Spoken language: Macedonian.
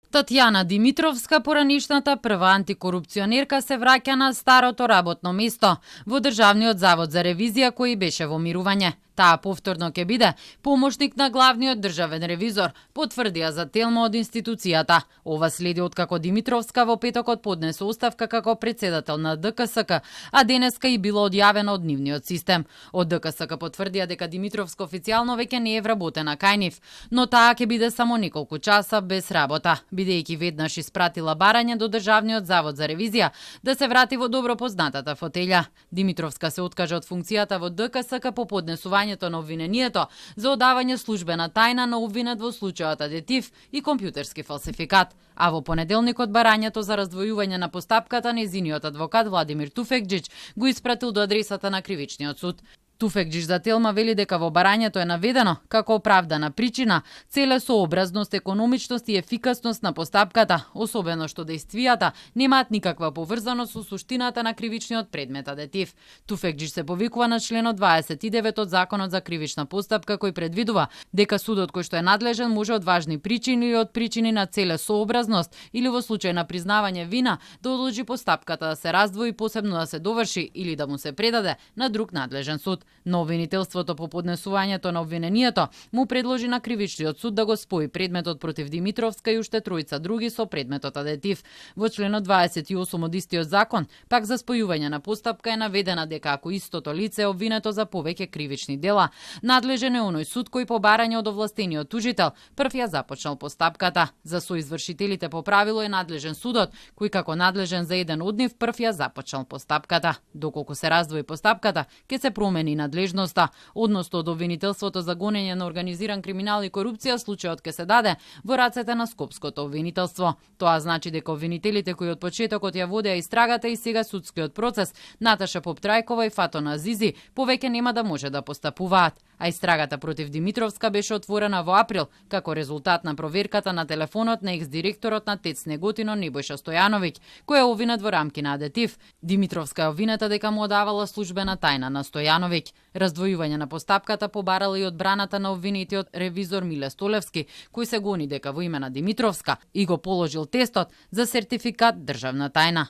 Татјана Димитровска, поранишната прва антикорупционерка, се враќа на старото работно место во Државниот завод за ревизија кој беше во мирување. Таа повторно ќе биде помошник на главниот државен ревизор, потврдија за Телмо од институцијата. Ова следи откако Димитровска во петокот поднесе оставка како председател на ДКСК, а денеска и било одјавено од нивниот систем. Од ДКСК потврдија дека Димитровска официјално веќе не е вработена кај нив, но таа ќе биде само неколку часа без работа, бидејќи веднаш испратила барање до Државниот завод за ревизија да се врати во добро познатата фотелја. Димитровска се откажа од функцијата во ДКСК по поднесувањето на обвинението за одавање службена тајна на обвинет во случајот адетив и компјутерски фалсификат. А во понеделникот барањето за раздвојување на постапката нејзиниот адвокат Владимир Туфекџич го испратил до адресата на кривичниот суд. Туфекџич за Телма вели дека во барањето е наведено како оправдана причина целесообразност, економичност и ефикасност на постапката, особено што дејствијата немаат никаква поврзаност со суштината на кривичниот предмет адетив. Туфекџич се повикува на членот 29 од Законот за кривична постапка кој предвидува дека судот кој што е надлежен може од важни причини или од причини на целесообразност или во случај на признавање вина да одложи постапката да се раздвои, посебно да се доврши или да му се предаде на друг надлежен суд. Но обвинителството по поднесувањето на обвинението му предложи на кривичниот суд да го спои предметот против Димитровска и уште тројца други со предметот адетив. Во членот 28 од истиот закон, пак за спојување на постапка е наведена дека ако истото лице е обвинето за повеќе кривични дела, надлежен е оној суд кој по барање од овластениот тужител прв ја започнал постапката. За соизвршителите по правило е надлежен судот, кој како надлежен за еден од нив прв ја започнал постапката. Доколку се раздвои постапката, ќе се промени надлежноста, односно од обвинителството за гонење на организиран криминал и корупција, случајот ќе се даде во рацете на Скопското обвинителство. Тоа значи дека обвинителите кои од почетокот ја водеа истрагата и сега судскиот процес, Наташа Поптрајкова и Фатона Зизи, повеќе нема да може да постапуваат. А истрагата против Димитровска беше отворена во април како резултат на проверката на телефонот на екс-директорот на ТЕЦ Неготино Небојша Стојановиќ, кој е обвинет во рамки на адетив. Димитровска е обвинета дека му одавала службена тајна на Стојановиќ. Раздвојување на постапката побарала и одбраната на обвинетиот ревизор Миле Столевски, кој се гони дека во име на Димитровска и го положил тестот за сертификат државна тајна.